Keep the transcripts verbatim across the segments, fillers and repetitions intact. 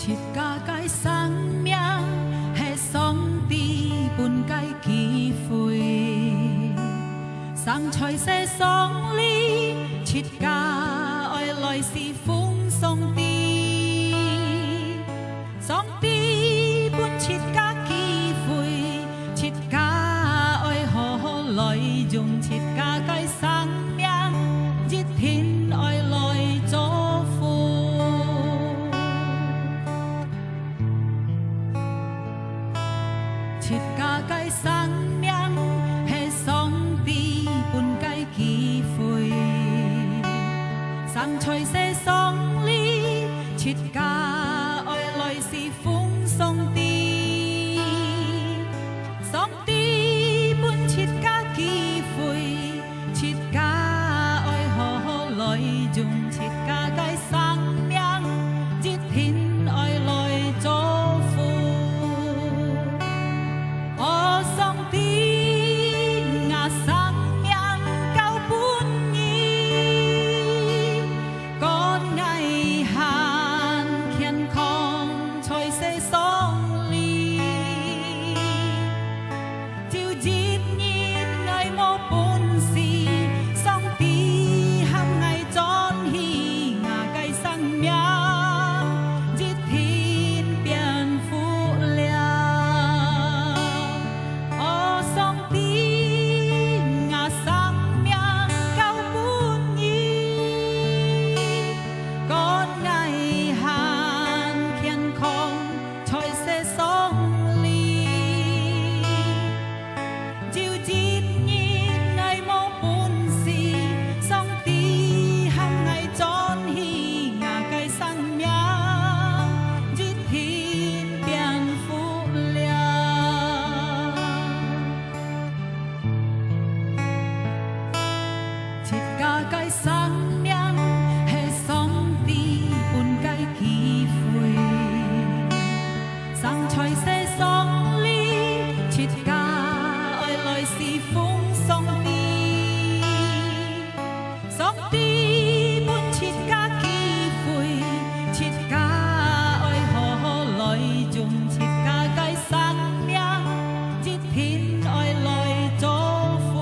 自家个生命係上帝分个機會，生在世上哩，自家愛來侍奉上帝。上帝分自家機會，自家愛好好來用自家个生命，一定愛來祝福。自家个生命係上帝分个機會，生在世上哩，自家愛來侍奉上帝。上帝分自家機會，自家愛好好來用自家个生命，一定愛來祝福。哦，上帝，吾生命交分你，願𠊎還健康在世上哩。 有一日𠊎無本事，上帝喊𠊎轉去，吾个生命一定變好了。哦，上帝，吾生命交分你，願𠊎還健康在世上哩。 有一日𠊎無本事，上帝喊𠊎轉去，吾个生命一定變好了。自家个生命係上帝分个機會， 生在世上哩，自家愛來侍奉上帝。上帝分自家機會，自家愛好好來用自家个生命，一定愛來祝福。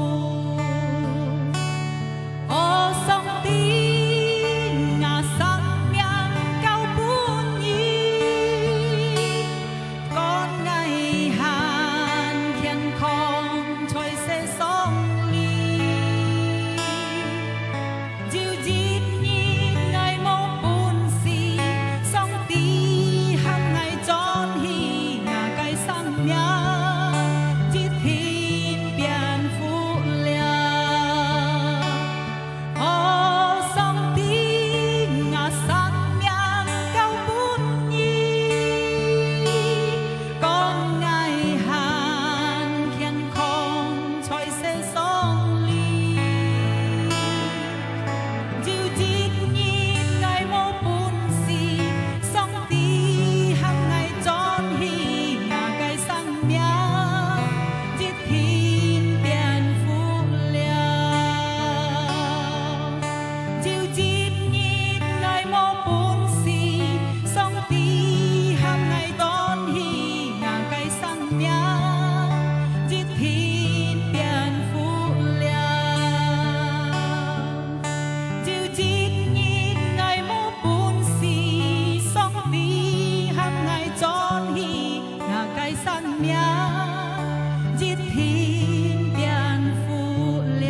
哦，上帝，吾生命交分你，願𠊎還健康在世上哩。有一日𠊎無本事，上帝喊𠊎轉去，吾个生命一定變好了。 哦，上帝，吾生命交分你，願𠊎還健康在世上哩。有一日𠊎無本事，上帝喊𠊎轉去，吾个生命 一定變好了。有一日𠊎無本事，上帝喊𠊎轉去，吾个生命一定變好了。 有一日𠊎無本事，上帝喊𠊎轉去，吾个生命一定變好了。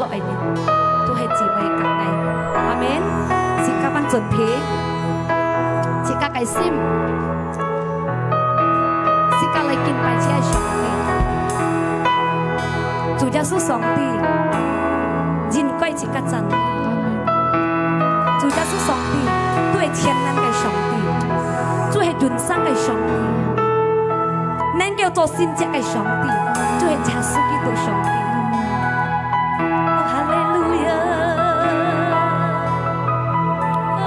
落个人，都係姊妹个𠊎。阿門。自家放準備，自家个心，自家來敬拜這个上帝。主耶穌上帝，應該自家讚美。主耶穌上帝，都係全能个上帝，都係永生个上帝。 能夠做神蹟个上帝，就係耶穌基督上帝。哦，哈利路亞！哦，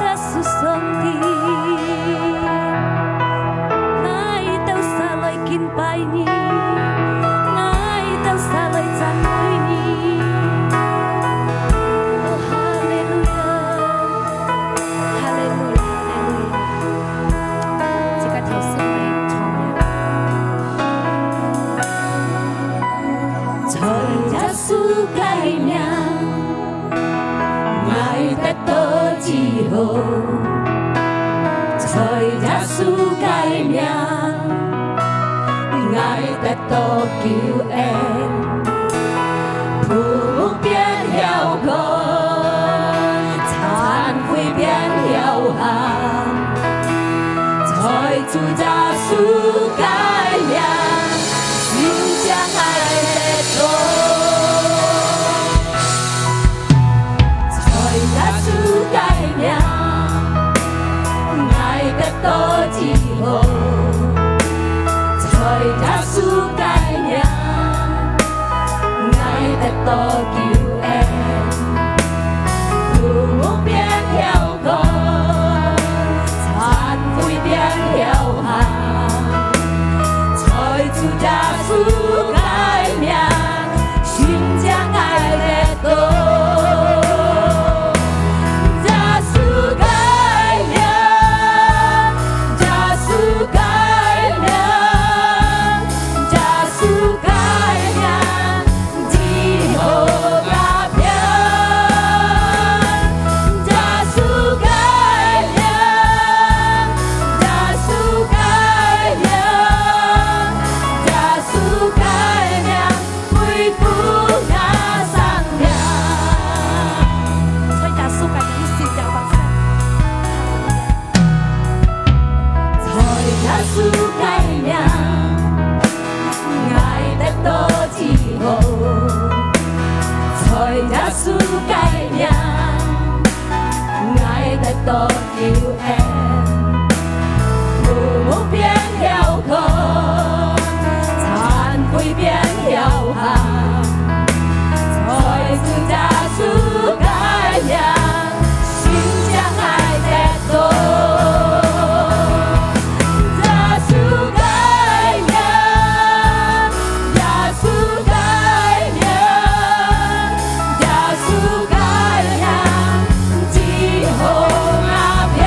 耶穌上帝，𠊎兜儕來敬拜你，𠊎兜儕來讚美你。哦，哈利路亞！ 哈利路亞，哈利路亞。自家頭先來唱呀。在耶穌个名，𠊎得到自由。在耶穌个名， 𠊎得到救恩，瞨目變曉看，殘廢變曉行，在主耶穌个名，神蹟𠊎得到。 在耶穌个名，𠊎得到自由。在耶穌个名，𠊎得到救恩。瞨目變曉看，殘廢變曉行。在主耶穌个名， 神蹟𠊎得到。耶穌个名，耶穌个名，耶穌个名，治好𠊎病。耶穌个名，耶穌个名，耶穌个名， 恢復𠊎生命。在耶穌个名，你信仰發生。在耶穌个名，𠊎得到自由。在耶穌个名， 𠊎得到救恩，瞨目變曉看，殘廢變曉行。在主耶穌个名，神蹟𠊎得到。耶穌个名，耶穌个名，耶穌个名， 治好𠊎病。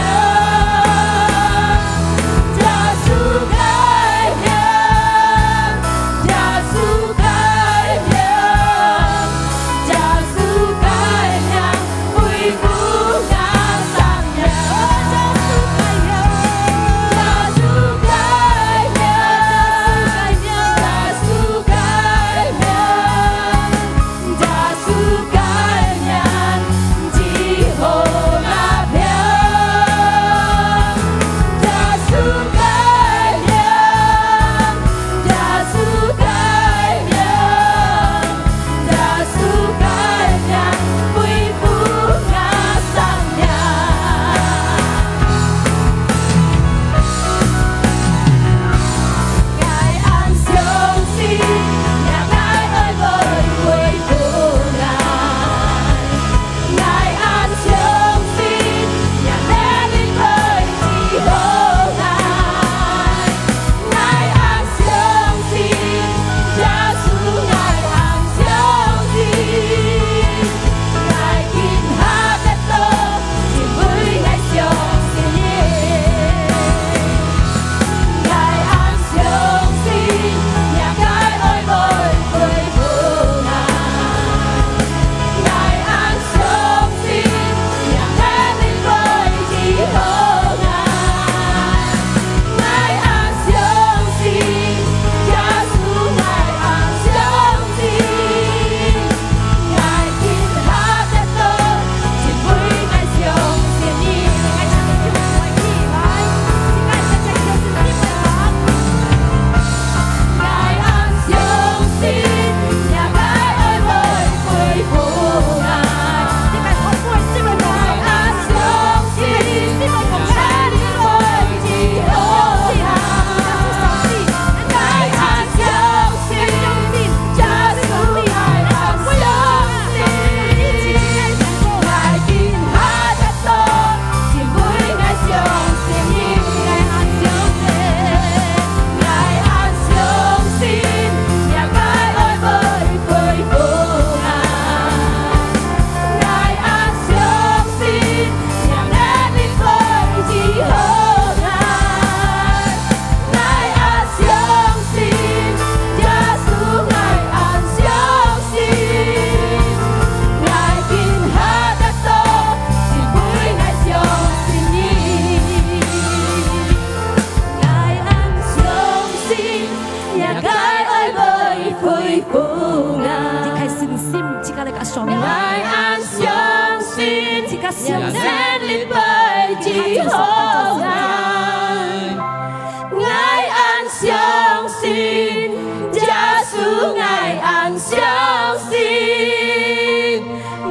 相信你會治好𠊎。𠊎恁相信，耶穌，𠊎恁相信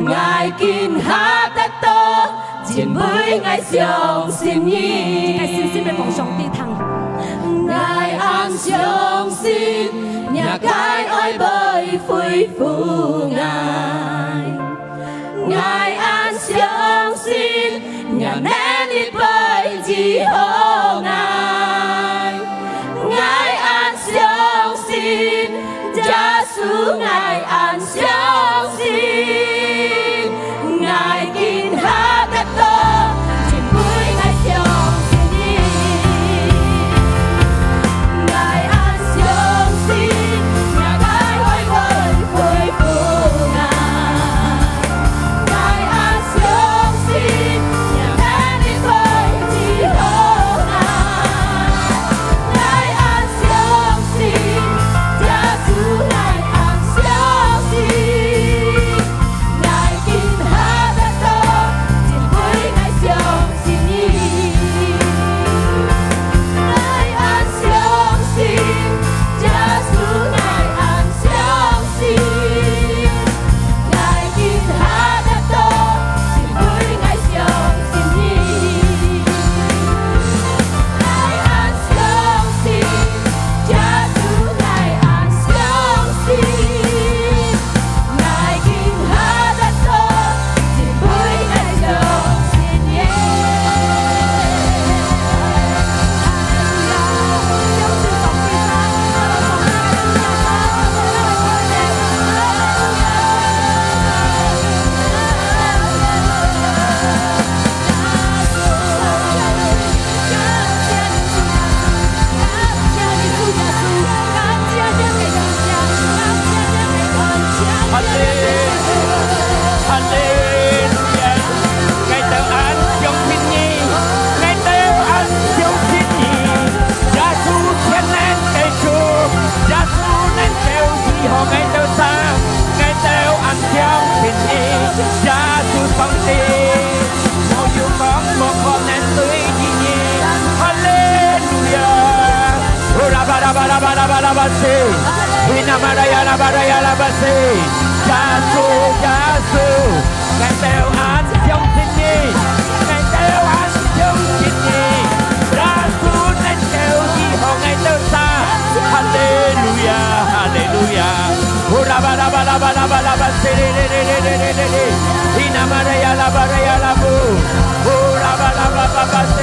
，𠊎今下得到，因為𠊎相信你。這个信心愛講上帝聽。𠊎恁相信，若个愛會恢復𠊎。 𠊎恁相信，若能力會治好𠊎。𠊎恁相信，耶穌，𠊎恁相信，𠊎今下得到，因為𠊎相信你。𠊎恁相信，若个愛會恢復𠊎。 𠊎恁相信，若能力會治好𠊎。𠊎恁相信，耶穌，𠊎恁相信，𠊎今下得到，因為𠊎相信你。𠊎恁相信，耶穌，𠊎恁相信。 𠊎今下得到，因為𠊎相信你。𠊎恁相信，耶穌，𠊎恁相信。𠊎今下得到，因為𠊎相信你。哈利路亞！ 哈利路亞！𠊎兜恁相信你，𠊎兜恁相信你。耶穌全能个主，耶穌能夠治好𠊎兜儕，𠊎兜恁相信你，耶穌上帝。無有講無可能對於你。哈利路亞！呼啦巴啦巴啦巴啦巴啦巴西，呼啦巴啦呀啦巴啦呀啦巴西，耶穌，耶穌。 𠊎兜恁相信你，𠊎兜恁相信你，耶穌能夠治好𠊎兜儕。哈利路亞，哈利路亞。呼啦巴啦巴啦巴啦巴啦巴西哩哩哩哩哩哩哩哩，呼啦巴啦呀啦巴啦呀啦布，呼啦巴啦巴啦巴西，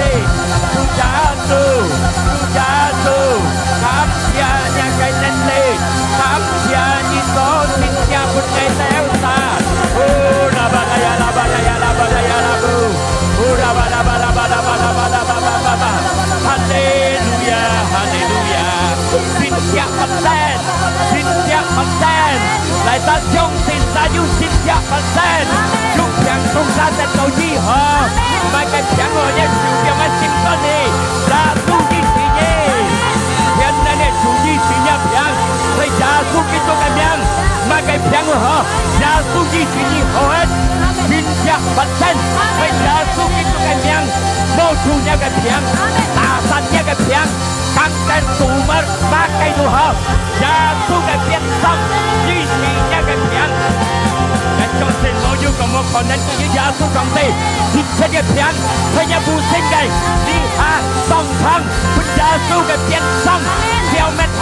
主耶穌，主耶穌，感謝若个能力。 感謝你所神蹟分𠊎兜儕。哦，啦巴啦呀，啦巴啦呀，啦巴啦呀，啦布。哦，啦巴啦巴啦巴啦巴啦巴啦巴啦巴啦巴。哈利路亞，哈利路亞。神蹟發生，神蹟發生。來，大家相信，大家有神蹟發生。有病痛儕得到醫好。麼个病哦，也受病个心酸呢。 耶穌醫治你，天然个主醫治若病，在耶穌基督个名，麼个病好，耶穌醫治你好个，神蹟發生，在耶穌基督个名，摸著若个病，打散若个病，講个tumor，麼个都好，耶穌个鞭傷，醫治若个病。𠊎相信無有講無可能，只有耶穌上帝。 一切个病，在若附近个，這下當場，分耶穌个鞭傷，消滅忒，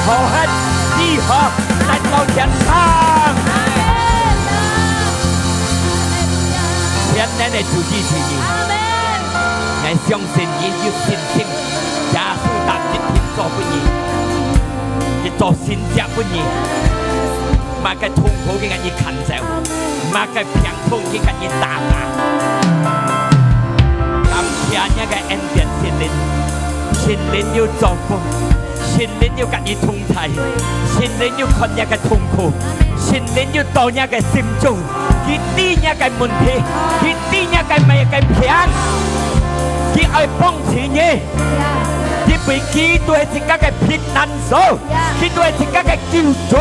好忒，醫好，帶到天堂。天然个主醫治你。𠊎相信你有信心，耶穌搭一定做分你，佢做神蹟分你。 麼个痛苦佢佮你牽走，麼个病痛佢佮你打敗。感謝若个恩典聖靈，聖靈有祝福，聖靈有佮你同在，聖靈有看若个痛苦，聖靈有到若个心中，佢知若个問題，佢知若个麼个病，佢愛幫助你，因為佢就係自家个避難所。 佢就係自家个救主，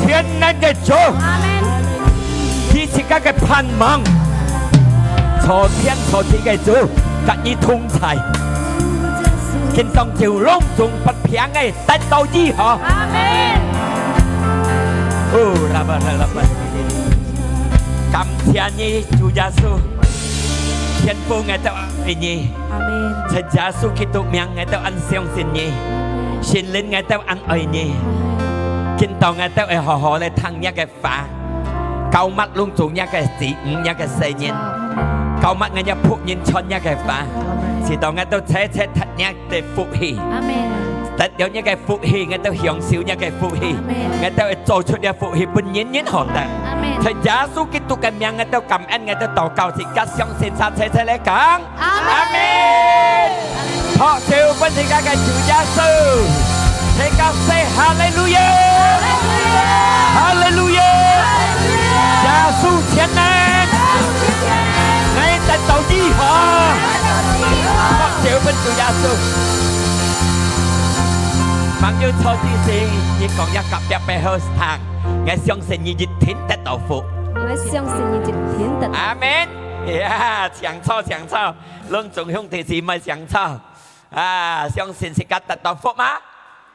天然个主，佢自家个盼望。造天造地个主，佮你同在。今當晝攏總發病个，得到醫好。阿門。哦，拉巴拉拉巴。感謝你，主耶穌。天父，𠊎兜愛你。阿門。在耶穌基督名，𠊎兜恁相信你。阿門。聖靈，𠊎兜恁愛你。阿門。今當𠊎兜會好好來聽若个話，膏抹攏總若个子女、若个細人，膏抹𠊎若僕人傳若个話，使到𠊎兜齊齊得若个福氣。阿門。得到若个福氣，𠊎兜享受若个福氣，阿門。𠊎兜會做出若福氣，分人人好得。阿門。在耶穌基督个名，𠊎兜感恩，𠊎兜禱告，自家相信，儕齊齊來講。 阿門。阿門。拍手分自家个主耶穌，自家說哈利路亞，哈利路亞，耶穌全能，𠊎得到醫好。拍手分主耶穌。朋友坐之時，你講一隔壁背後聽，𠊎相信你一定得到福。𠊎相信你一定得到。阿門。呀，請坐，請坐。 攏總兄弟姊妹請坐。啊，相信自家得到福嗎？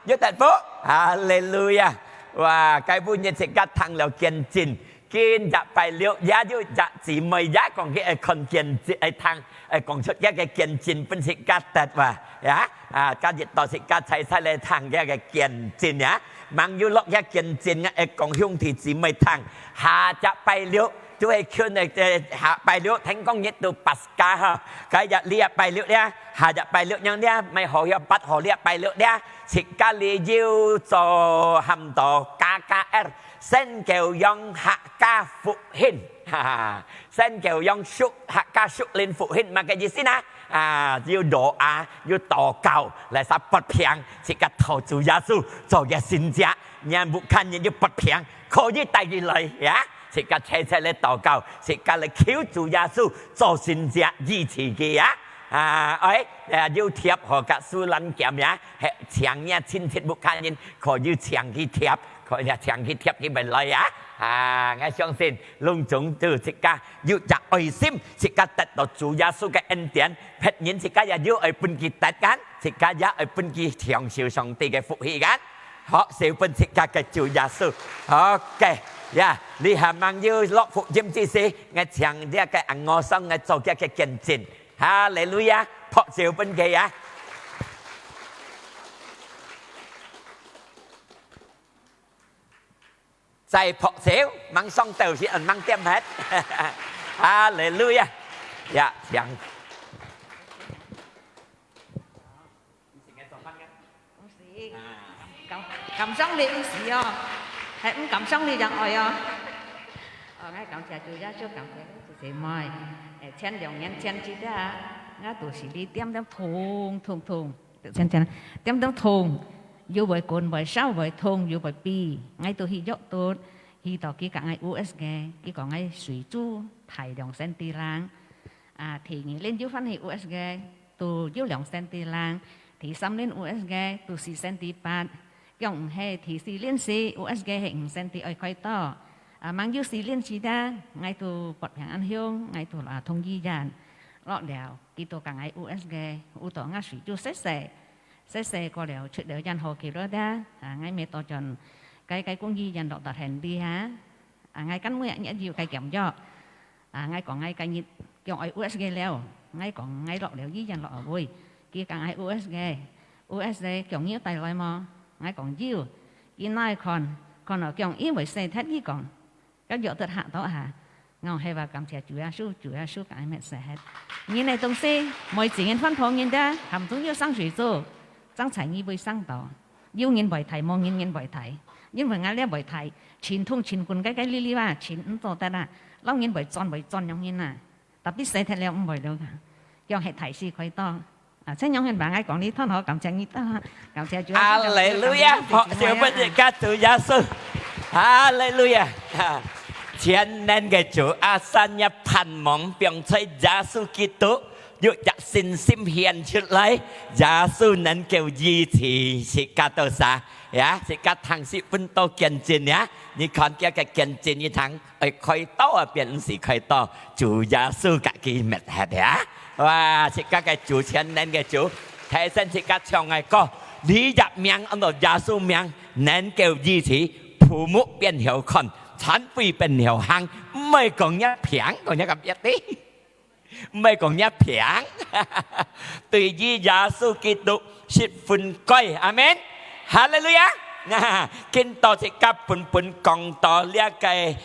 有得福？哈利路亞！哇，該晡日自家聽了見證，今日拜六也有一姊妹也講佢愛看見證，愛聽，愛講出佢个見證分自家得哇。呀，啊，今日到自家齊齊來聽佢个見證呀。吂有落佢見證，愛講兄弟姊妹聽，下隻拜六 就係近个，呃，下拜六，聽講日都Paskah哈，該日這拜六咧，下隻拜六樣咧，毋係好曉八號這拜六咧，自家裡有做喊到K K R，新教養客家復興，哈哈，新教養屬客家屬靈復興，麼个意思呢？啊，有doa，有禱告，來儕發病，自家討主耶穌做个神蹟，若屋下人有發病，可以帶佢來呀。 自家齊齊來禱告，自家來求主耶穌做神蹟醫治佢啊！啊，哎，呃，有貼好个手蘭劍呀，係請若親戚屋下人，可以請佢貼，可以請佢貼佢們來啊！啊，𠊎相信攏總都自家有隻愛心，自家得到主耶穌个恩典，別人自家也有愛分佢得个，自家也愛分佢享受上帝个福氣个。 好，手分自家个主耶穌。OK，呀，這下吂有落福音之時，𠊎請這个阿ngô上來做佢个見證。哈利路亞，拍手分佢啊！再拍手，吂上到時，嗯，吂點忒。哈利路亞！呀，請。 毋使，感，感，感謝你毋使哦，係毋感謝你正愛哦。哦，𠊎感謝主耶穌，感謝你姊妹。誒，前兩年前記得啊，𠊎肚屎裡恬恬痛，痛，痛，前，前，恬恬痛，又會滾，會燒，會痛，又會痺。𠊎都去藥肚，去到佢佮𠊎USG，佢講𠊎水珠大兩centi零。啊，第二輪又翻去USG， 都有兩centi零，第三輪USG都四centi八，講毋係第四輪時USG係五centi愛開刀。啊，吂有四輪時个，𠊎都發病恁凶，𠊎都啊動醫院。落了，佢都講𠊎USG，有到𠊎水珠細細，細細過了出了院好幾日个，啊，𠊎乜到轉該，該公醫院落到很厲害，啊，𠊎今每日也有該檢藥。 啊，𠊎講𠊎該日講愛USG了，𠊎講𠊎落了醫院落後尾，佢講愛USG，USG講你有帶來無？𠊎講有，佢拿來看，看了講因為洗忒，佢講，該藥都下到下，𠊎係話感謝主耶穌，主耶穌講愛洗忒。人个東西，每一人翻頭人个，含中有生水做，正在你會生到。 有人會睇，無人人會睇，因為𠊎這會睇，全通全棍該个哩哩啊，全毋做得啊，老人會轉會轉樣人啊，tapi洗忒了毋會了啊，樣係大事開刀。啊，這樣人話𠊎講你聽好，感謝你聽好，感謝主耶穌。哈利路亞！拍手分自家主耶穌。哈利路亞！全能个主，阿三也盼望放在耶穌基督。 有隻信心顯出來，耶穌能夠醫治自家兜儕。呀，自家聽十分多見證呀，你看佢个見證，你聽，愛開刀啊，變毋使開刀，主耶穌甲佢滅忒呀。哇，自家个主，全能个主，提升自家唱个歌，你个名安到耶穌名，能夠醫治，瞨目變曉看，殘廢變曉行，毋係講若平，講若个別个。 毋係講若平，對於耶穌基督十分乖。阿門。哈利路亞！今到自家本本講到這个，誒，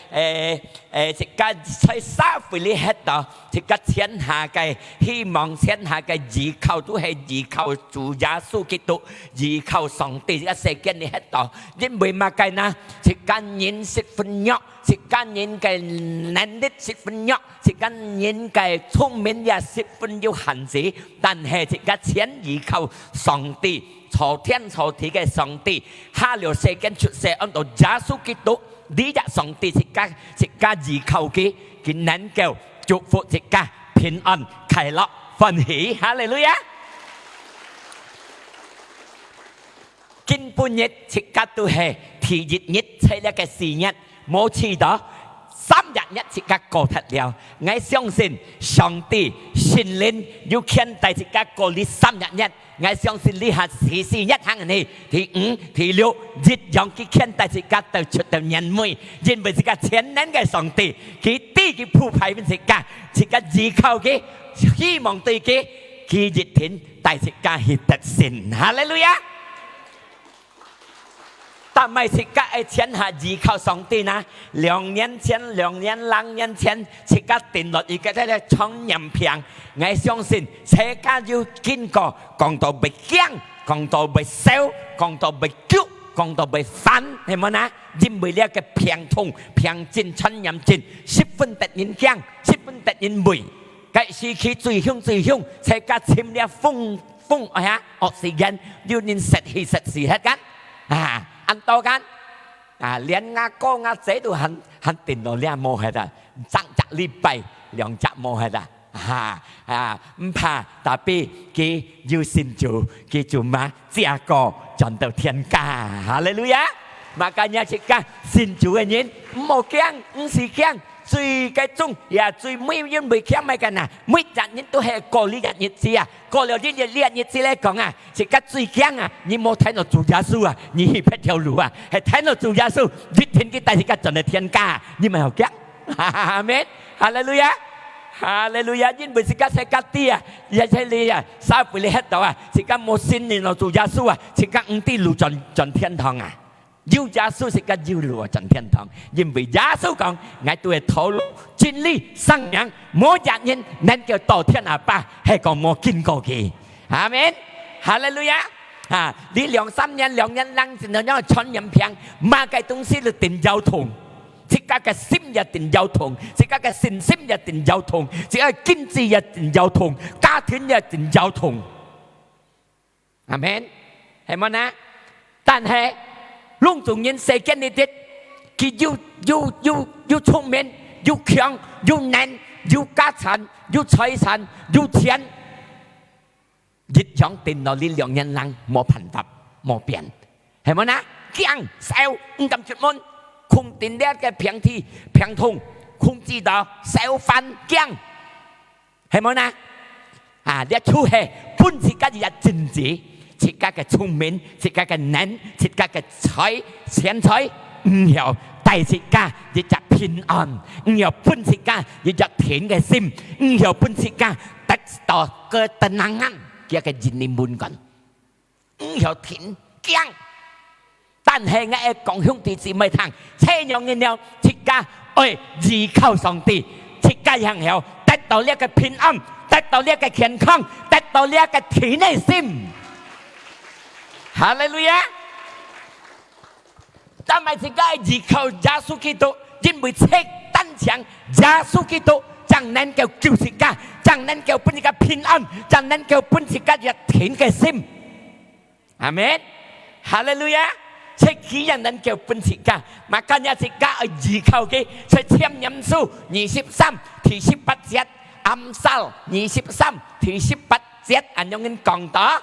誒，自家在社會裡歇到，自家全下个希望，全下个依靠，都係依靠主耶穌基督，依靠上帝。這个世間裡歇到，因為麼个呢？自家人十分弱， 自家人个能力十分弱，自家人个聰明也十分有限制，但係自家全依靠上帝，造天造地个上帝，下了世間出世，安到耶穌基督，這隻上帝自家，自家依靠佢，佢能夠祝福自家平安、快樂、歡喜。哈利路亞！ 今晡日自家都係第一日，在這个四月，無試到三月日自家過忒了。𠊎相信上帝聖靈有牽帶自家過這三月日。𠊎相信這下第四日行呢，第五、第六，一樣佢牽帶自家到出到年尾，因為自家全能个上帝，佢知佢鋪排分自家，自家依靠佢，希望對佢，佢一定 帶自家去得勝。哈利路亞！但係自家愛全下依靠上帝呢？兩年前、兩年零年前，自家定落一个這个傳染病。𠊎相信，自家有經過，講到會驚，講到會愁，講到會急，講到會煩，係無呢？因為這个病痛、病症、傳染症，十分得人驚，十分得人畏。 該時期最凶最凶，自家尋這風，風，哎呀，oxygen，有人塞氣塞死忒kan？啊，恁多kan？啊，連吾哥吾姊都還，還頂到這無忒啊，爭隻禮拜，兩隻無忒啊。哈，啊，毋怕，tapi佢有信主，佢就嘛，這个轉到天家。哈利路亞！Makanya自家信主个人，毋好驚，毋使驚， 最个重，也最尾因為欠个个呐，每隻人都係過這日子啊，過了這日，這日子來講啊，自家最驚啊，你無聽到主耶穌啊，你去別條路啊，係聽到主耶穌，一定佢帶自家轉到天家，你毋好驚。阿門，哈利路亞，哈利路亞，因為自家世界知啊，也係你啊，社會裡歇到啊，自家無信任到主耶穌啊，自家毋知路轉，轉天堂啊。 有耶穌自家有路轉天堂，因為耶穌講：「𠊎都係道路、真理、生命，無一人能夠到天阿爸，係講無經過佢。」阿門，哈利路亞！啊，這兩三年、兩年零前个傳染病，麼个東西都定搖動，自家个心也定搖動，自家个信心也定搖動，自家个經濟也定搖動，家庭也定搖動。 阿門，係無呢？但係，攏總人世間裡底，佢有，有，有，有聰明，有強，有能，有家產，有財產，有錢，一樣定到這兩年零，無辦法，無變。 係無呢？驚，愁，毋敢出門，恐定這个病體、病痛，恐知道，愁煩，驚，係無呢？啊，這就係分自家一隻種子，自家个聰明，自家个能，自家个財，錢財，毋曉帶自家一隻平安，毋曉分自家一隻定个心，毋曉分自家得到个tenangan，佢个人裡滿滿。 毋曉停，驚。但係𠊎愛講兄弟姊妹聽，這樣个了，自家愛依靠上帝，自家正曉得到這个平安，得到這个健康，得到這个定个心。哈利路亞！但係自家愛依靠耶穌基督，因為只單淨耶穌基督正能夠救自家，正能夠分自家平安，正能夠分自家一定个心。 阿門。哈利路亞！這佢也能夠分自家，makanya自家愛依靠佢，在箴言書二十三第十八節，Amsal二十三第十八節，恁樣講到：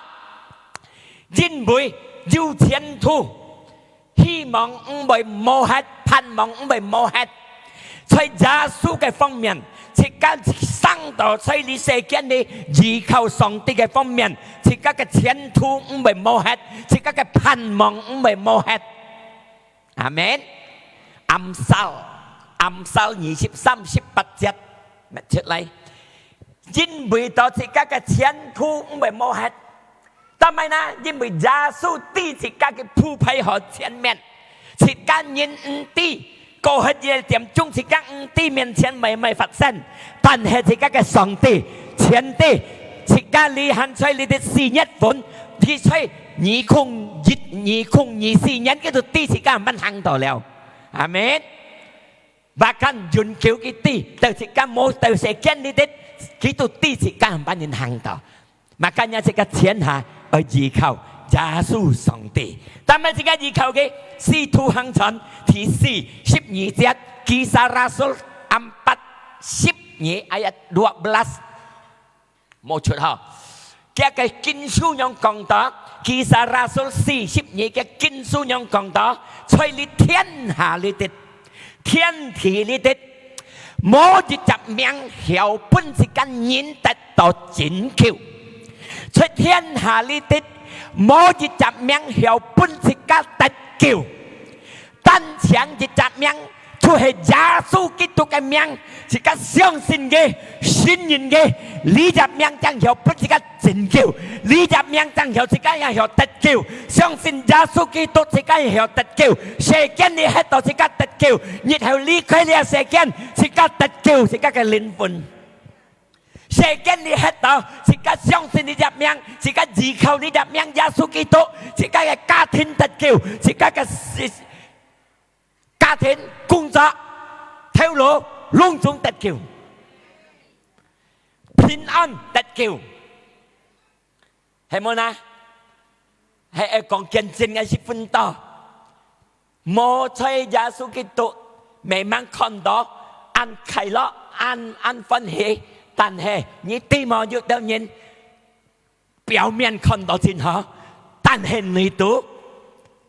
因為有前途，希望毋會無忒，盼望毋會無忒。在耶穌个方面，自家生到在這世間裡，依靠上帝个方面，自家个前途毋會無忒，自家个盼望毋會無忒。阿門。暗salm，暗salm二十三十八節，讀出來。因為到自家个前途毋會無忒。 但係呢，因為耶穌知自家个鋪排好前面，自家人毋知，過後一點鐘自家毋知面前會毋會發生，但係自家个上帝全知，自家這下在這个四月份，佢在二空一、二空二四年，佢都知自家慢行到了。阿門。Bahkan永久佢知，到自家無到世間裡底，佢都知自家慢慢行到。 Makanya自家全下愛依靠耶穌上帝。但係自家依靠个，使徒行傳第四十二節，Kisah Rasul empat十二ayat dua belas。無出吼。佢个經書樣講到，Kisah Rasul四十二个經書樣講到，在這天下裡底， 天地裡底，無一隻名曉分自家人得到拯救。在天下裡底，無一隻名曉分自家得救。單淨一隻名，就係耶穌基督个名，自家相信个、信任个，這隻名正曉分自家 拯救。這隻名正曉自家也曉得救，相信耶穌基督自家也曉得救。世間裡歇到自家得救，日後離開這世間，自家得救，自家个靈魂。世間裡歇到，自家相信這隻名，自家依靠這隻名，耶穌基督，自家个家庭得救，自家个事、家庭、工作、頭路，攏總得救，平安得救。 係無呢？係愛講見證个十分多，無在耶穌基督，慢慢看到恁快樂，恁、恁歡喜。但係你知無，有兜人表面看到真好，但係內肚，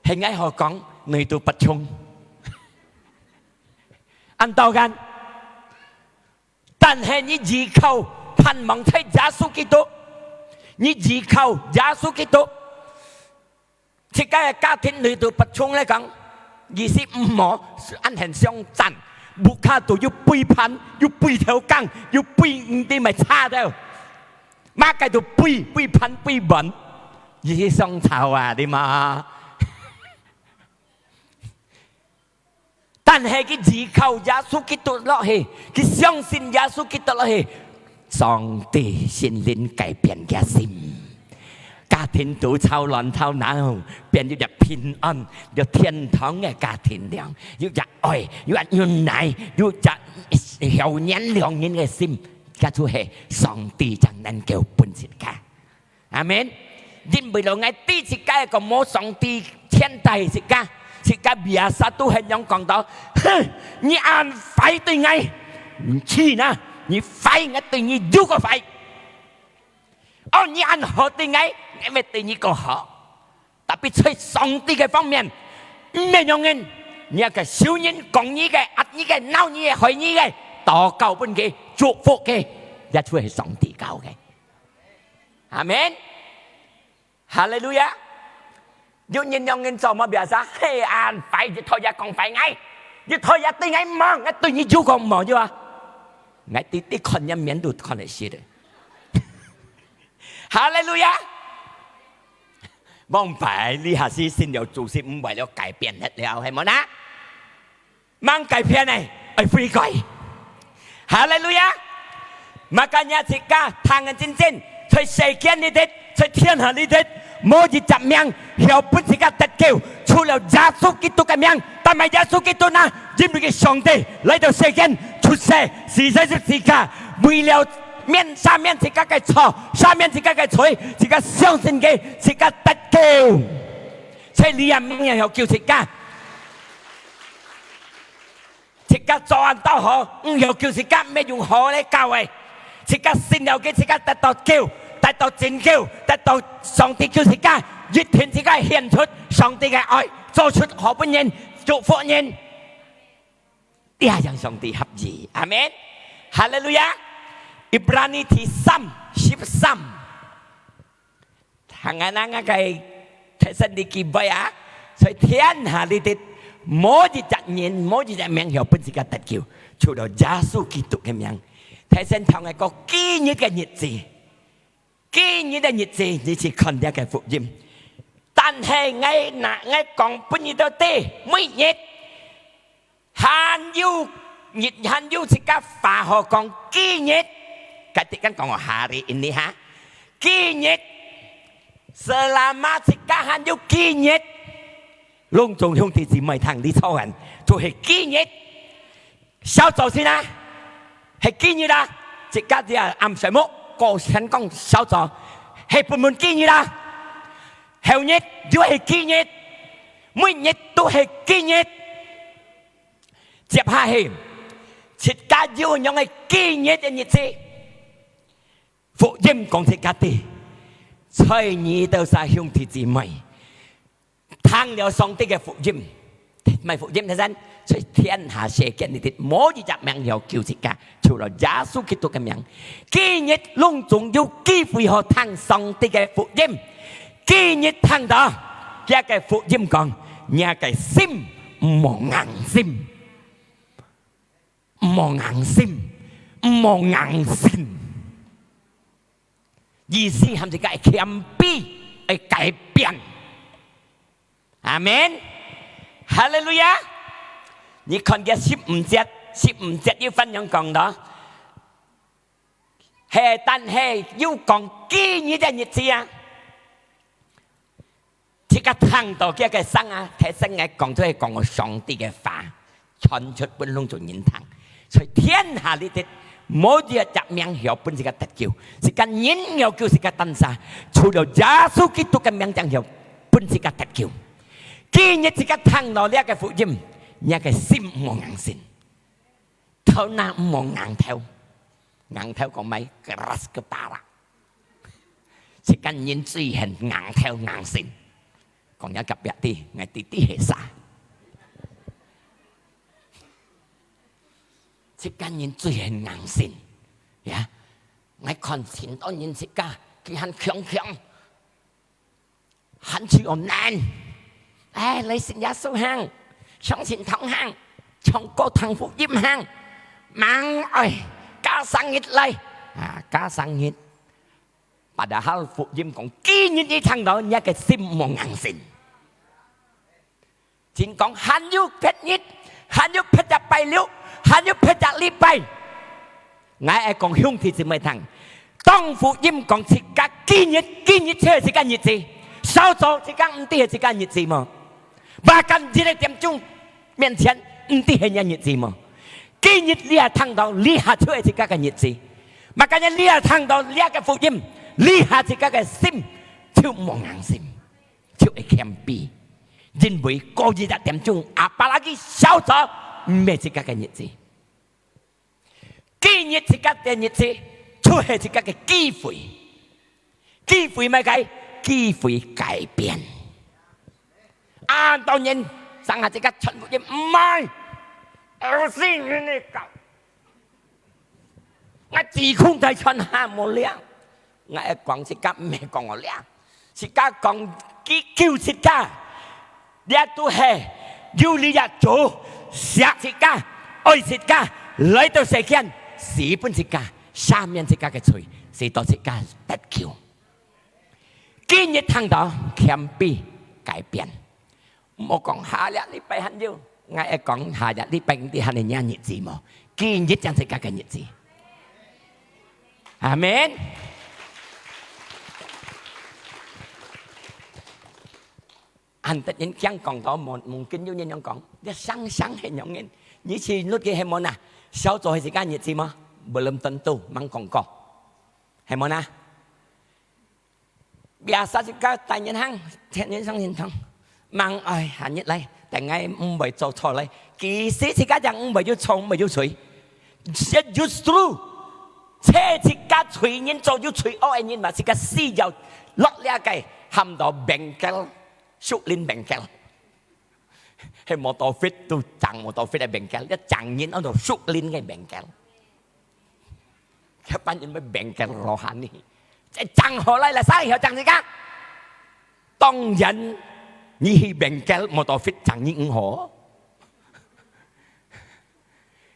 係𠊎好講，內肚不充。恁多間。 但係你依靠盼望在耶穌基督，你依靠耶穌基督，自家个家庭裡肚不充來講，意思毋好，恁很相戰，屋下肚又背叛，又背頭gang，又背毋知麼个差兜，麼个都背，背叛，背叛，意思相吵啊，對嗎？ 但係佢依靠耶穌基督落去，佢相信耶穌基督落去，上帝聖靈改變佢心。家庭肚吵亂吵鬧，變有隻平安，有天堂个家庭了，有隻愛，有隻忍耐，有隻曉原諒人个心，這就係上帝正能夠分自家。 阿門。因為了，𠊎知自家个無上帝牽帶自家，自家biasa都很樣講到：「哼，你恁壞對𠊎，你去哪，你壞，𠊎對你又過壞。哦，你恁好對𠊎，𠊎乜對你過好。」Tapi在上帝个方面，毋係樣人，你个仇人講你个、壓你个、鬧你个、害你个，禱告分佢，祝福佢，這就係上帝教个。 阿門。哈利路亞。有人樣人做麼biasa，嘿，恁壞，一討也講壞𠊎，一討也對𠊎毋好，𠊎對你又講毋好，對吧？𠊎直直看你面都看得識个。哈利路亞。往擺這下時信了主是毋會了改變忒了，係無呢？ 吂改變呢，愛悔改。哈利路亞！Makanya自家聽个真真，在世間裡底，在天下裡底，無一隻名曉分自家得救，除了耶穌基督个名。但係耶穌基督呢，因為佢上帝來到世間，出世，死在十字架，為了免、赦免自家个錯，赦免自家个罪，自家相信佢，自家得救。 所以這名也曉救自家。自家做恁多好，毋曉救自家，毋係用好个教會。自家信了佢，自家得到救，得到拯救，得到上帝救自家，一定自家顯出上帝个愛，做出好分人，祝福人。這樣上帝合意。阿門。哈利路亞。Ibrani第三，十三。聽啊，𠊎个提醒你記背啊，在天下裡底，無一隻人，無一隻名號分自家得救，除了耶穌基督个名。提醒聽个講，今日个日子，今日个日子，你去看這个福音。但係𠊎拿，𠊎講分你兜知，每日 還有，日，還有自家話好講，今日，該自家講哦，hari ini哈。今日，selama自家還有今日，攏總兄弟姊妹聽，你坐穩，就係今日。小組先啊，係今日啊，自家這暗睡目，過先講小組，係本本今日啊，後日又係今日，每日都係今日。 接下去，自家有仰个今日个日子，福音講自家知，在你兜儕兄弟姊妹，聽了上帝个福音，毋係福音，聽真，在天下世間裡底，無一隻名號救自家，除了耶穌基督个名。今日攏總有機會好聽上帝个福音。 今日聽到，這个福音講，若个心毋好硬心，毋好硬心，毋好硬心。意思喊自家愛謙卑，愛改變。阿門。哈利路亞。你看這十五節，十五節有恁樣講到，係，但係又講今日个日子啊， 自家聽到這个聲啊，提醒𠊎講出來講上帝个話，傳出分攏總人聽。在天下裡底，無一隻名號分自家得救，自家人要救自家單儕，除了耶穌基督个名正號分自家得救。今日自家聽到這个福音，若个心毋好硬心。 頭那毋好硬頭，硬頭講麼个？Keras kepala。自家人最恨硬頭硬心。講若隔壁知，𠊎知知係儕。自家人最恨硬心，呀！𠊎看盡多人自家，佢還強強， 喊出安難。哎，來信耶穌行，相信堂行，唱歌聽福音行，吂愛，過生日來，啊，過生日。Padahal福音講，今日你聽到，若个心毋好硬心。 真講，還有別日，還有別隻拜六，還有別隻禮拜。𠊎愛講兄弟姊妹聽，當福音講自家今日，今日就係自家日子，韶早自家毋知係自家日子無？Bahkan這个點鐘面前，毋知係若日子無？今日這下聽到，這下就係自家个日子。Makanya這下聽到這个福音，這下自家个心就毋好硬心。 就會謙卑，因為過一隻點鐘，apalagi韶早，毋係自家个日子。今日自家个日子，就係自家个機會。機會麼个？機會改變。恁多人，成下自家傳福音，毋係，愛死人个教。 𠊎指控大全下無了。𠊎愛講自家，毋係講𠊎了。自家講佢救自家，這都係有這隻主惜自家，愛自家，來到世間，死分自家，赦免自家个罪，使到自家得救。今日聽到謙卑改變， 毋好講下隻禮拜還有，𠊎愛講下隻禮拜你還係若日子無？今日正自家个日子。阿門。恁得人驚講到無，mungkin有人樣講，這生生係仰人，你去律佢係無哪？韶早係自家日子無？Belum tentu，吂講過，係無哪？ Biasa自家大人行，天天上天堂。吂愛，下日來，等𠊎毋會做錯來。其實自家正毋會有錯，毋會有罪。Justru，這自家罪人做有罪惡个人嘛，自家需要落這个喊到bengkel，屬靈bengkel。係motor fit都爭motor fit个bengkel，一爭人安到熟練个bengkel。一般人會bengkel落下呢，這爭好來了，啥人曉爭自家？當然，你去bengkel motor fit爭你毋好，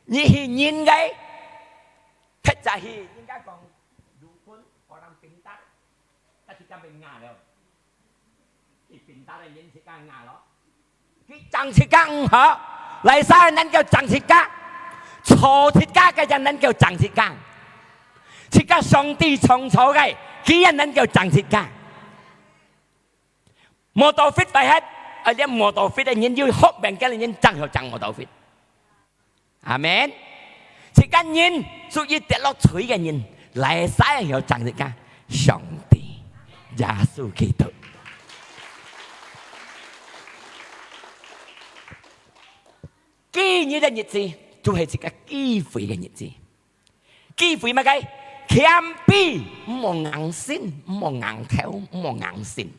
你去人个，特別去人家講，如果orang pintar，但是佢變硬了。 佢pintar个人自家硬咯。佢爭自家毋好，哪儕能夠爭自家？造自家个人能夠爭自家。自家上帝創造个，佢也能夠爭自家。Motor fit壞忒，啊，連motor fit个人有好bengkel个人，正曉爭motor fit。 阿門。自家人屬於跌落水个人，哪儕曉爭自家？上帝，耶穌基督。今日个日子，就係自家機會个日子。機會麼个？謙卑，毋好硬性，毋好硬頭，毋好硬性。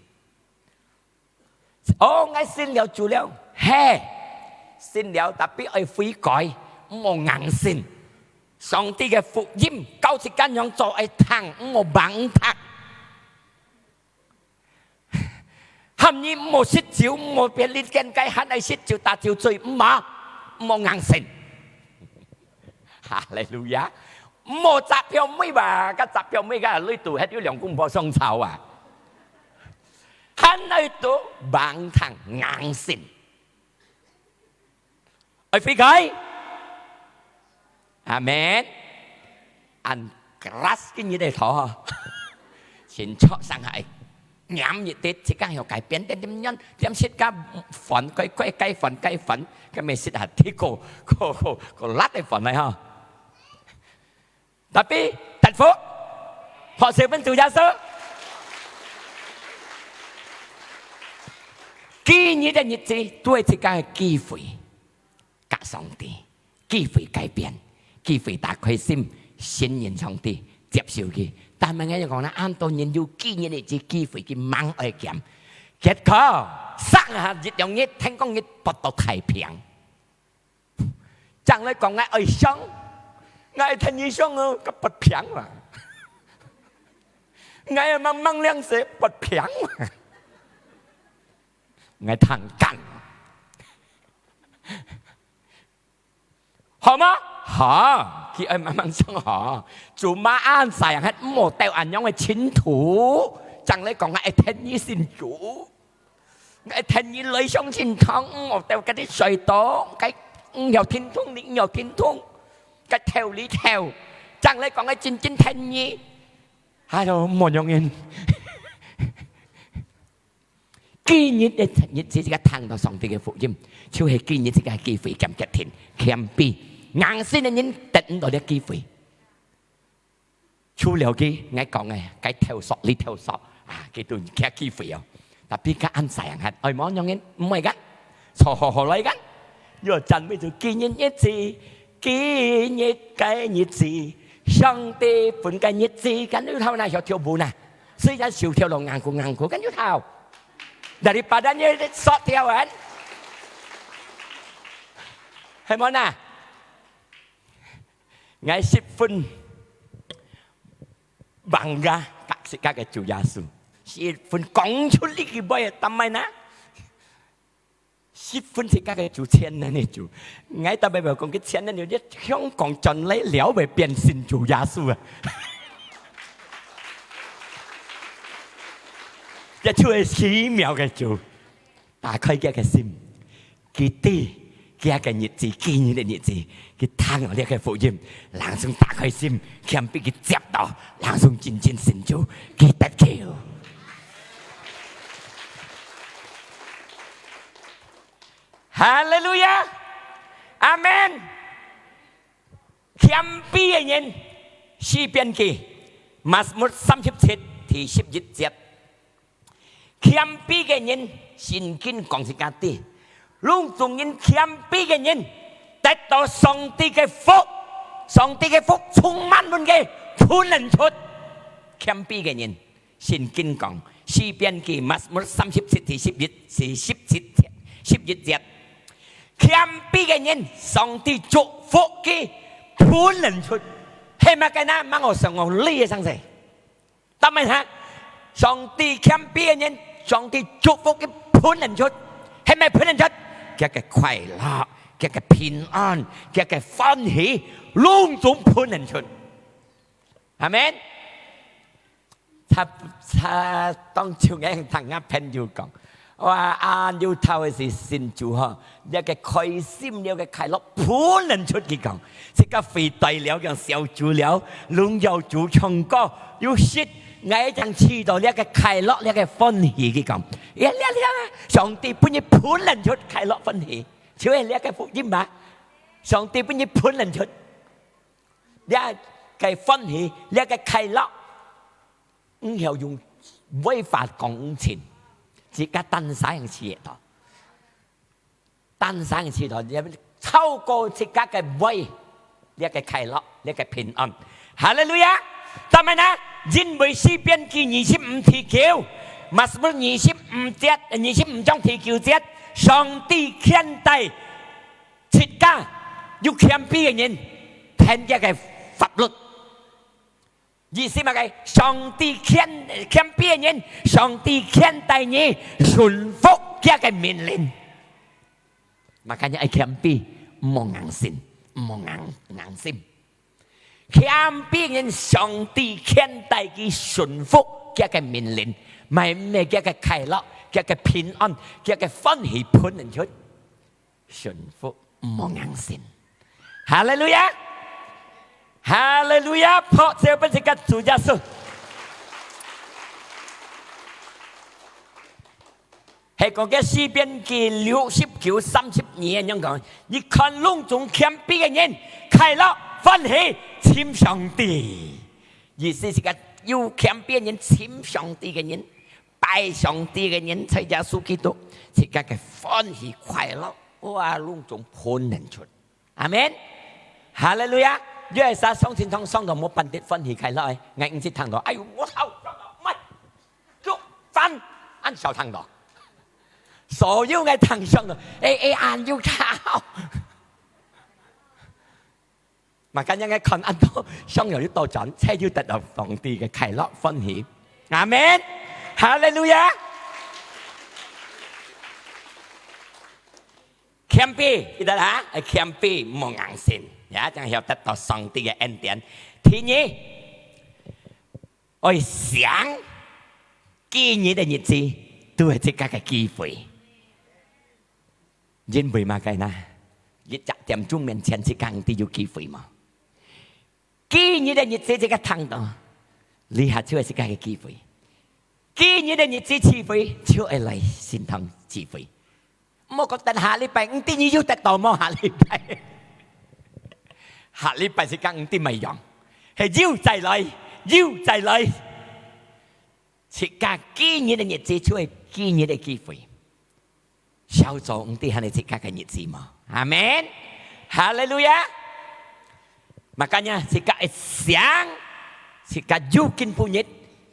哦，𠊎信了主了，係，信了，tapi愛悔改，毋好硬性。上帝个福音，教自家仰做愛聽，毋好吂聽。喊你毋好食酒，毋好別日見該喊愛食酒打酒醉，毋好，毋好硬性。哈利路亞！毋好擲票尾吧，該擲票尾个裡肚還有兩公婆相吵啊！ 喊愛都吂聽硬性。愛悔改。阿門。恁keras今日个頭，先坐上下，黏一滴，自家曉改變點點樣，點食个飯，該該該飯該飯，該咩食下，提個個個個辣个飯來哈。 Tapi，得福，拍手分主耶穌。今日个日子，都係自家个機會，佮上帝，機會改變，機會打開心，信任上帝，接受佢。但係𠊎講啦，恁多人有今日个機會，佢吂愛撿，結果，生下一兩日，聽講佢發到太平。 正來講𠊎愛上，𠊎愛天天上哦，該發病啊！𠊎愛猛猛兩世發病啊！𠊎聽講，好嗎？好，佢愛猛猛上好。Cuma恁sayang係毋好兜恁樣个前途，正來講𠊎愛天天信主。 𠊎天天來上聖堂，毋好兜該兜衰到，該毋曉聽通，你毋曉聽通，該頭裡頭，正來講𠊎真真天天。哎喲，無容易。今日个日子，自家聽到上帝个福音，就係今日自家个機會，兼決定，謙卑，硬性个人得毋到這機會。 除了佢，𠊎講个，該投訴，你投訴，啊，佢都徛機會哦。Tapi該恁sayang係，愛無樣人，毋會个，坐好好來个。要讚美主，今日日子，今日个日子，上帝分个日子，跟你頭那曉跳舞呢，雖然手跳到硬咕硬咕，跟你頭，daripada你索跳啊，係無呢？ 𠊎十分bangga，佮自家个主耶穌，十分講出這句話，但係呢，十分自家个主，全能个主。𠊎特別講，佢全能个主，香港轉來了會變成主耶穌啊！這就係奇妙个主。 打開佢个心，佢知佢个日子，今日个日子，佢聽到這个福音，langsung打開心，謙卑佢接到，langsung真真信主，佢得救。哈利路亞！阿門！謙卑个人，詩篇記，Mazmur三十七第十一節。 謙卑个人，聖經講自家知，攏總人謙卑个人，得到上帝个福，上帝个福充滿分佢，噴人出。謙卑个人，聖經講，詩篇記，Mazmur三十七第十一，第十七節，十一節。謙卑个人，上帝祝福佢，噴人出。係麼个呢？吂好想我這个生死。但係哈，上帝謙卑个人，上帝祝福佢，噴人出。係麼个噴人出？佢个快樂，佢个平安，佢个歡喜，攏總噴人出。阿門。 差，差當久𠊎聽𠊎朋友講，哇，恁有頭个時信主吼，這个開心了个快樂，噴人出去講，自家肥大了，像小豬了，攏有豬唱歌，有食，𠊎正試到這个快樂，這个歡喜，佢講，呀，呀，呀，上帝分你噴人出快樂歡喜，就係這个福音嘛，上帝分你噴人出。 這个歡喜，這个快樂，毋曉用話法講毋清，自家單儕人試得到，單儕人試到，這超過自家个話，這个快樂，這个平安。哈利路亞！但係呢，因為詩篇記二十五第九，Mazmur二十五節，二十五章第九節，上帝牽帶 自家有謙卑个人，聽佢个法律。意思麼个？上帝謙，謙卑个人，上帝牽帶你順服佢个命令。Makanya愛謙卑，毋好硬性，毋好硬，硬心。謙卑个人，上帝牽帶佢順服佢个命令，毋係，毋係佢个快樂，佢个平安，佢个歡喜噴人出。 順服，毋好硬性。哈利路亞！哈利路亞！拍手分自家主耶穌。係講个詩篇記六十九三十二恁樣講，你看攏總謙卑个人，快樂歡喜尋上帝。意思係講有謙卑个人尋上帝个人， 拜上帝个人，在耶穌基督，自家个歡喜快樂，哇，攏總噴人出。阿門。哈利路亞！有一儕上聖堂上到無半滴歡喜快樂个，𠊎毋識聽到，哎喲，無好，上到，毋係，就煩，恁少聽到。所有个聽上到，哎，哎，恁有好。 Makanya𠊎看恁多，上有一道轉，才有得到上帝个快樂、歡喜。阿門。哈利路亞。謙卑，記得哈，愛謙卑，毋好硬性，呀，正曉得到上帝个恩典。第二，愛想，今日个日子都係自家个機會。 因為麼个呢？一隻點鐘面前，自家毋知有機會無？今日个日子自家聽到，這下就係自家个機會。今日个日子聚會，就係來聖堂聚會。毋好講等下禮拜，毋知你有得到無？下禮拜，下禮拜自家毋知麼樣，係有再來，有再來。 自家今日个日子就係今日个機會。小組毋知還係自家个日子無？阿門。哈利路亞。Makanya自家愛想，自家有今晡日，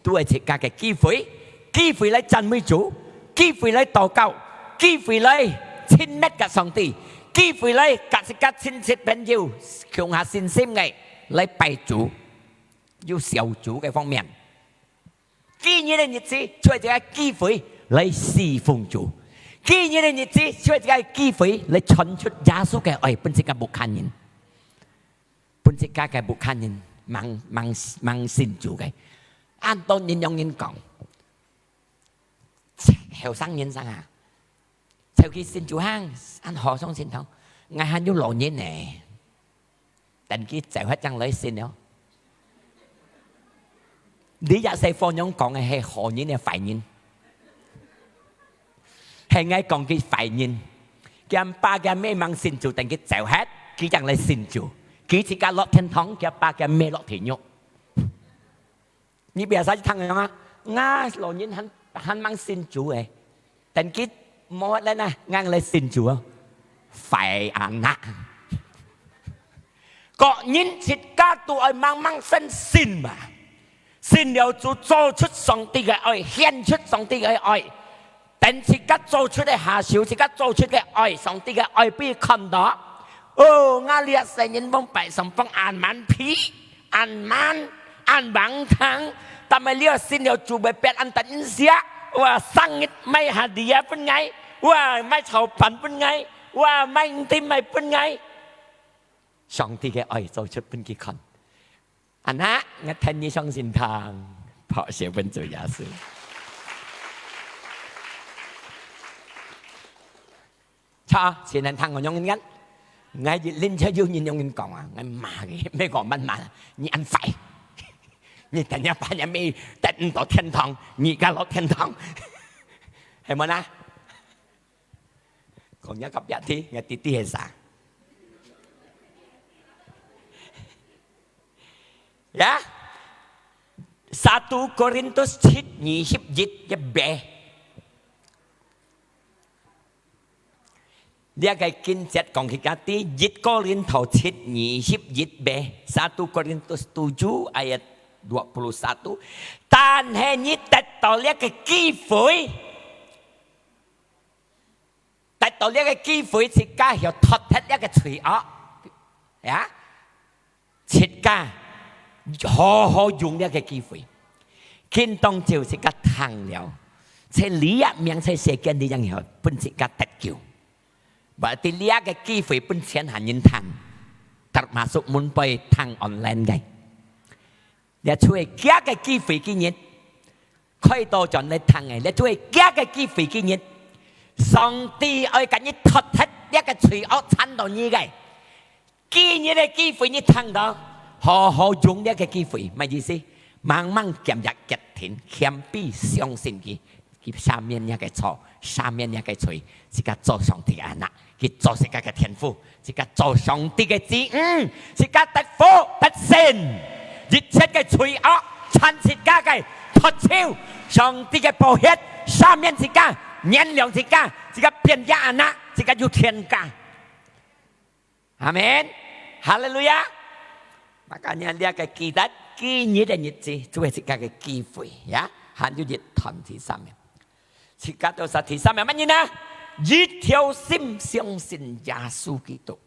都係自家个機會，機會來讚美主，機會來禱告，機會來親密佮上帝，機會來佮自家親戚朋友共下信心个來拜主，有小組个方面。 今日个日子就係一個機會來侍奉主，今日个日子就係一個機會來傳出耶穌个愛分自家屋下人，分自家个屋下人吂，吂，吂信主个。恁多人仰人講，後生人生啊， 就去信主行，恁好上聖堂，𠊎還有老人呢。等佢走忒正來信了。這也係火娘講个係好人个壞人，係𠊎講佢壞人。佢阿爸佢阿姆吂信主，等佢走忒，佢正來信主。佢自家落天堂，佢阿爸佢阿姆落地獄。 你biasa聽人講啊，吾老人還，還吂信主誒，等佢無法了呢，𠊎來信主哦。壞anak。各人自家都愛吂吂先信嘛，信了主做出上帝个愛，顯出上帝个愛。等自家做出个下手，自家做出个愛，上帝个愛分佢看到。哦，𠊎這世人往擺上放恁慢皮，恁慢，恁橫聽，但係這信了主會變恁得人惜。哇，生日買hadiah分𠊎，哇，買炒飯分𠊎，哇，買五點買分𠊎。上帝个愛做出分佢看。 Anak，𠊎跈你上聖堂，拍手分主耶穌。著，先生聽𠊎仰般講，𠊎一輪車有人仰般講啊，𠊎罵佢，毋係講慢慢，你恁快，你等下半夜乜得毋到天堂，你敢落天堂，係無啦？ 講若隔壁聽，𠊎弟弟係啥？呀，satu Korintus七二十一个B。這个經節講佢家知，一哥林多七二十一B，satu Korintus tujuh ayat dua puluh satu。但係你得到這个機會， 得到這个機會，自家曉脫忒這个罪惡，呀，自家好好用這个機會。今當晝自家聽了，在這一命在世間裡樣曉分自家得救。Berarti這个機會分全下人聽，termasuk門背聽online个。這就係厥个機會今日， 開到轉來聽个，這就係厥个機會今日。上帝愛佮你脫忒這个罪惡纏到你个。今日个機會你聽到，好好用這个機會，麼意思？猛猛堅持決定，謙卑相信佢，佢赦免若个錯，赦免若个罪，自家做上帝个anak。 佢做自家个天父，自家做上帝个子女，自家得福得勝，一切个罪惡纏自家个脫手，上帝个寶血赦免自家，原諒自家，自家變厥anak，自家有天家。阿門，哈利路亞。Makanya這个記得，今日个日子，就係自家个機會呀，還有一段第三个。 自家都係第三个麼人呢？一條心相信耶穌基督。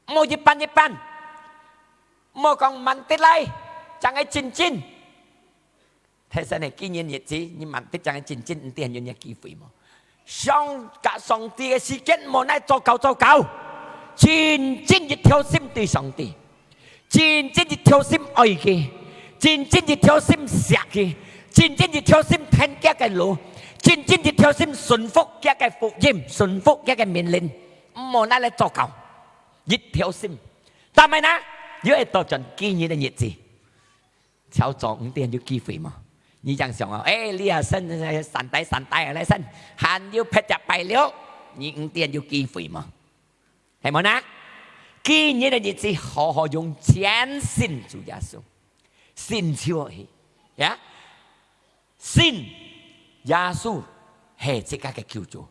毋好一半一半，毋好講慢滴來，正係真真。提醒你，今日日子，你慢滴正係真真，毋知還有這機會無？上，佮上帝个時間，毋好拿做搞做搞，真真一條心對上帝。 真真一條心愛佢，真真一條心惜佢，真真一條心跈厥个路，真真一條心順服厥个福音，順服厥个命令，毋好拿來做搞，一條心。但係呢，又會倒轉今日个日子，朝早五點有機會無？你正想哦，誒，你啊，先，三代三代來先，還有別隻拜六，你五點有機會無？ 係無呢？今日个日子好好用全信主耶穌，信就去，呀，信耶穌係自家个救主，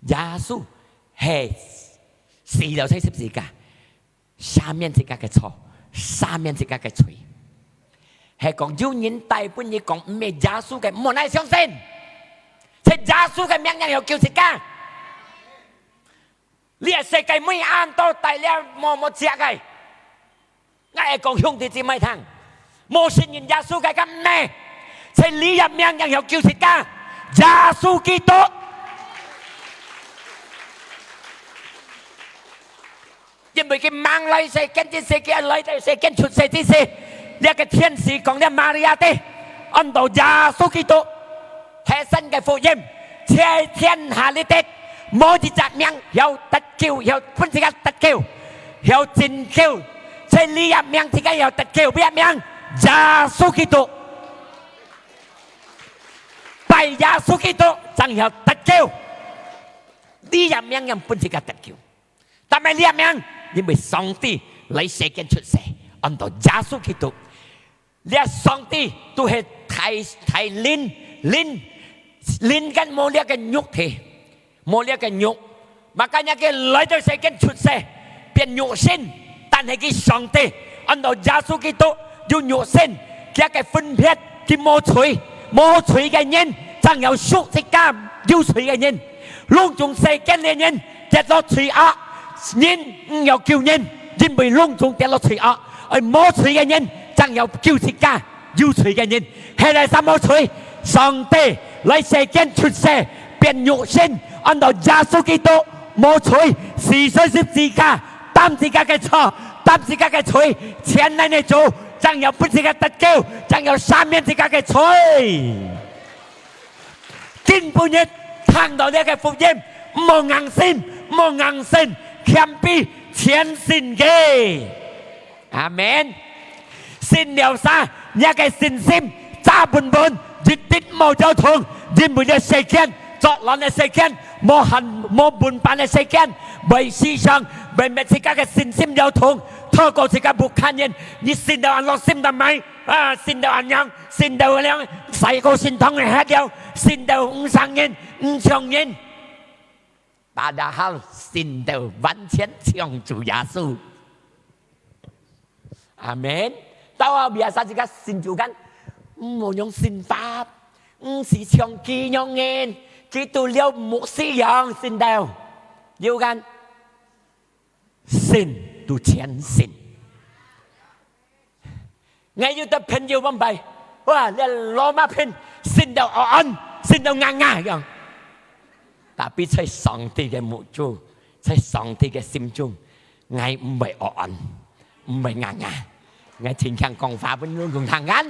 耶穌係死了在十字架，赦免自家个錯，赦免自家个罪。係講有人帶分你講毋係耶穌个，毋好拿相信，係耶穌个名正曉救自家。 這世界每暗到大了無，無食个。𠊎會講兄弟姊妹聽，無信任耶穌个敢呢？在這一命正曉救自家，耶穌基督。因為佢吂來世間之時，佢來到世間出世之時，這个天使講這Maria知，安到耶穌基督。 提升个福音，在天下裡底，無一隻名曉得救，曉分自家得救，曉拯救，在這一名自家曉得救，這一名耶穌基督。拜耶穌基督，正曉得救。這一名正分自家得救。但係這一名，因為上帝來世間出世，安到耶穌基督。 這上帝都係大，大靈，靈，靈根無這个肉體，無這个肉。Makanya佢來到世間出世，變肉身，但係佢上帝，安到耶穌基督有肉身，佢个分別，佢無罪，無罪个人，正曉贖自家，有罪个人，攏總世間个人跌落罪惡，人毋曉救人，因為攏總跌落罪惡。愛無罪个人，正曉救自家，有罪个人。係哪儕無罪？上帝來世間出世，變肉身，安到耶穌基督，無罪，死在十字架，擔自家个錯，擔自家个罪，全能个主，正曉分自家得救，正曉赦免自家个罪。 今晡日聽到這个福音，毋好硬心，毋好硬心，謙卑，全信佢。阿門。信了啥？若个信心揸穩穩，一滴毋好搖動，因為這世間，作亂个世間，無限、無穩定个世間，會時常，會搣自家个信心搖動，透過自家毋看見，你信到恁落心難買，啊，信到恁樣，信到恁樣，使个信堂个歇了，信到毋生人， 毋像人，padahal信到完全像主耶穌。阿門。到後尾啊，自家信主間，毋好用信法，毋使像佢樣人，佢都了牧師樣信到，有間信都全信。 𠊎有兜朋友往擺，哇，這羅馬片信到烏暗，信到硬硬樣。Tapi在上帝个目珠，在上帝个心中，𠊎毋會烏暗，毋會硬硬。𠊎盡強講話分你兜聽啊。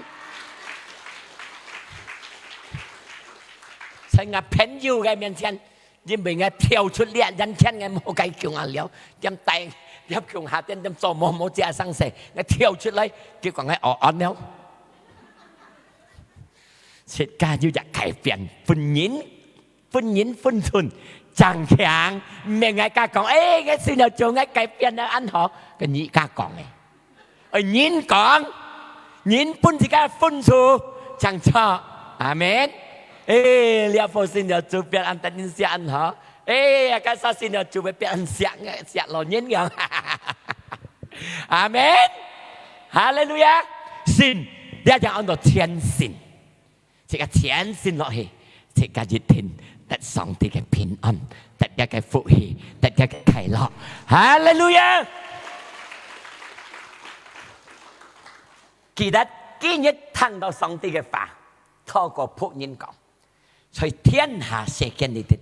在𠊎朋友个面前， 因為𠊎跳出這，眼前𠊎無該共下了，點帶，點共下，點點做無，無這生事，𠊎跳出來，結果𠊎烏暗了。自家有隻改變，分人，分人分寸，正強，毋免𠊎家講，誒，𠊎信了主，𠊎改變了，恁好，跟你家講誒。 愛人講，人分自家分數，正著。阿門。誒，這封信了主別人等人寫恁好。誒，該封信了主別人寫，寫老人樣。阿門。哈利路亞。信，這就安到全信。 自家全信落去，自家一定得上帝个平安，得這个福氣，得這个快樂。哈利路亞！記得今日聽到上帝个話，透過僕人講，在天下世間裡頭，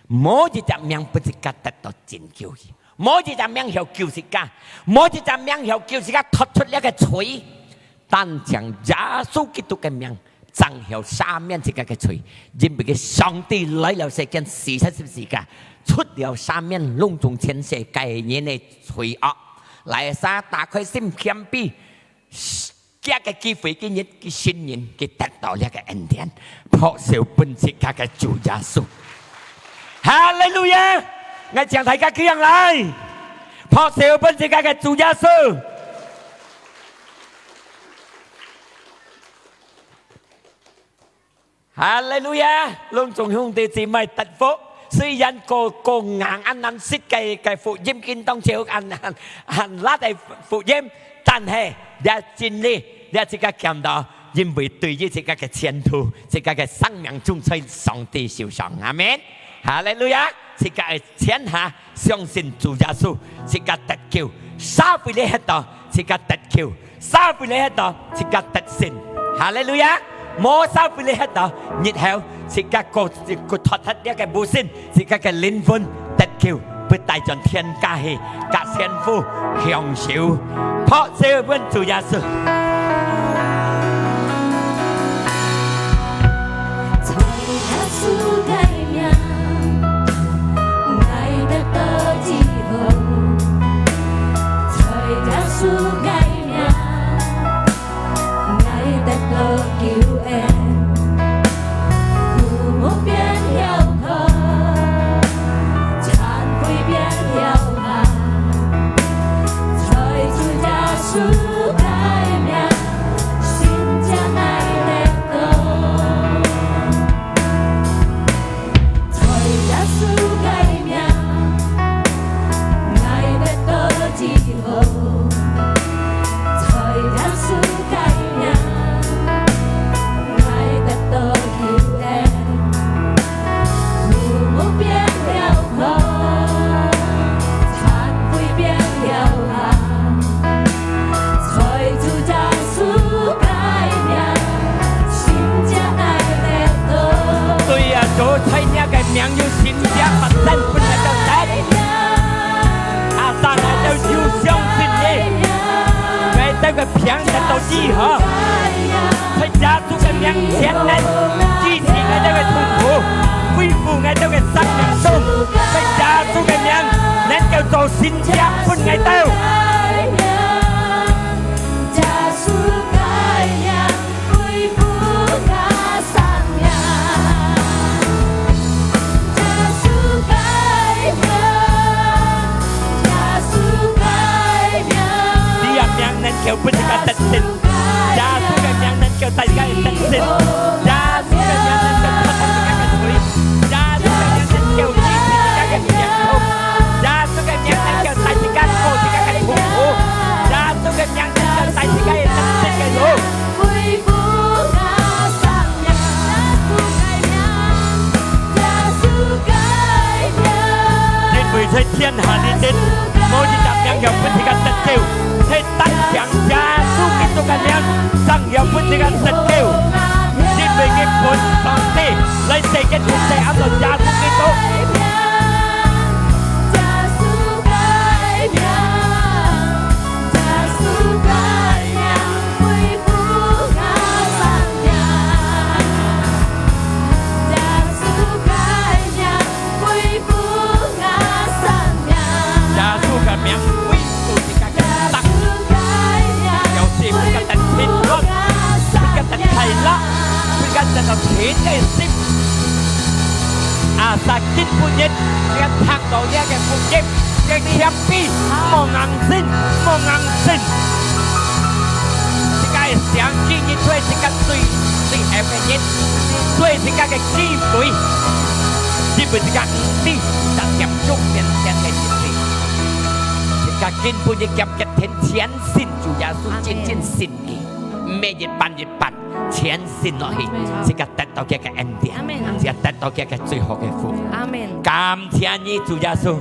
無一隻名不自家得到拯救个，無一隻名曉救自家，無一隻名曉救自家脫出這个罪。 單淨耶穌基督个名，正曉赦免自家个罪，因為佢上帝來了世間，死在十字架，除了赦免攏總全世界人个罪惡。哪儕打開心謙卑，這个機會，今日佢信人，佢得到這个恩典，拍手分自家个主耶穌。哈利路亞！𠊎請大家企起來，拍手分自家个主耶穌。 哈利路亞！攏總兄弟姊妹得福，雖然過，過硬恁難食个，个福音，應當就恁，恁，恁辣个福音，但係這真理，這自家看到，因為對於自家个前途，自家个生命中在上帝手上。阿門。哈利路亞！自家愛全下相信主耶穌，自家得救，社會裡歇到，自家得救。 社會裡歇到，自家得勝。哈利路亞！無社會裡歇到，日後自家過，過脫忒這个無信，自家个靈魂得救，被帶轉天家去，佮天父享受。拍手分主耶穌。在耶穌个名，𠊎得到自由。在耶穌个名， 𠊎得到救恩，父母變了空，懺悔變了行，在主耶穌个名，心正𠊎得到。在耶穌个名，𠊎得到自由。病得到醫好，在耶穌个名全能醫治𠊎兜个痛苦，恢復𠊎兜个生命中，在耶穌个名能夠做神蹟分𠊎兜。 這个名能夠分自家得勝，耶穌个名能夠帶自家得勝，耶穌个名能夠脫離自家个罪，耶穌个名能夠醫治自家个病痛，耶穌个名能夠帶自家過自家个痛苦，耶穌个名能夠帶自家个得勝个路。 因為在天下裡底，無一隻名有分自家得救，在單淨耶穌基督个名正有分自家得救。因為佢本上帝來世間，就係按照耶穌基督。 耶穌个名恢復自家个力，有時分自家得平安，分自家得快樂，分自家得到全个心。啊，在今晡日，自家聽到這个福音，這个謙卑，莫硬心，莫硬心。自家个聲音，你對自家最，最後个日，對自家个機會，因為自家毋知，十點鐘面前个日子。 自家今晡日夾決定全信主耶穌，阿門。真正信佢，毋係一半一半，全信落去，阿門。自家得到佢个恩典，阿門。自家得到佢个最好个福。阿門。感謝你，主耶穌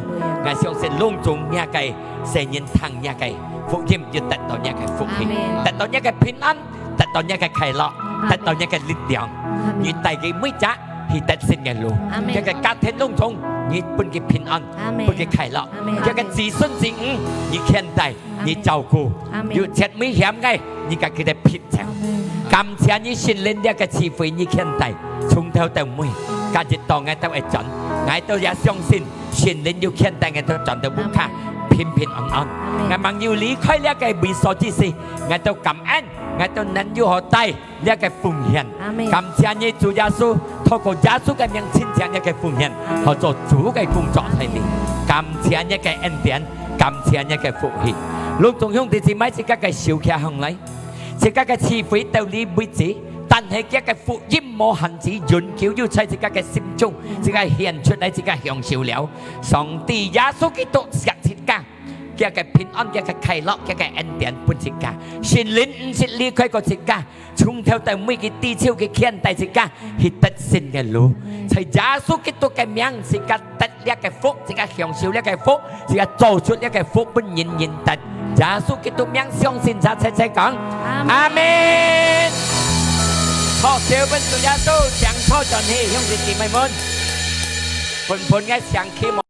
，𠊎相信攏總若个世人聽若个福音，就得到若个福氣，阿門。得到若个平安，得到若个快樂，阿門。得到若个力量。阿門。你帶佢每隻去得勝个路，阿門。佢个家庭攏總，你分佢平安，阿門。分佢快樂。 阿門。佢个子孫子女，你牽帶，阿門。你照顧。阿門。有絕危險个，你甲佢兜撇走。阿門。感謝你聖靈這个智慧，你牽帶，從頭到尾，今日到𠊎兜會轉，𠊎兜也相信聖靈有牽帶𠊎兜轉到屋下，阿門。平平安安。阿門。𠊎吂有離開這个位所之時，𠊎兜感恩，𠊎兜能有好帶 這个奉獻。阿門。感謝你，主耶穌，透過耶穌个名，親像這个奉獻，好做主个工作在你。阿門。感謝你个恩典，感謝你个福氣。攏總兄弟姊妹，自家个手擎䟘來，自家个聚會到這為止，但係這个福音無限制，永久有在自家个心中，自家獻出來，自家享受了。上帝耶穌基督惜自家，佢个平安，佢个快樂，佢个恩典分自家。聖靈毋識離開過自家， 從頭到尾佢知照佢牽帶自家去得勝个路。在耶穌基督个名，自家得這个福，自家享受這个福，自家做出這个福分人人得。耶穌基督名相信，齊齊講，阿門。阿門。好，手分主耶穌，向頭轉去，兄弟姊妹們，分分个聲氣。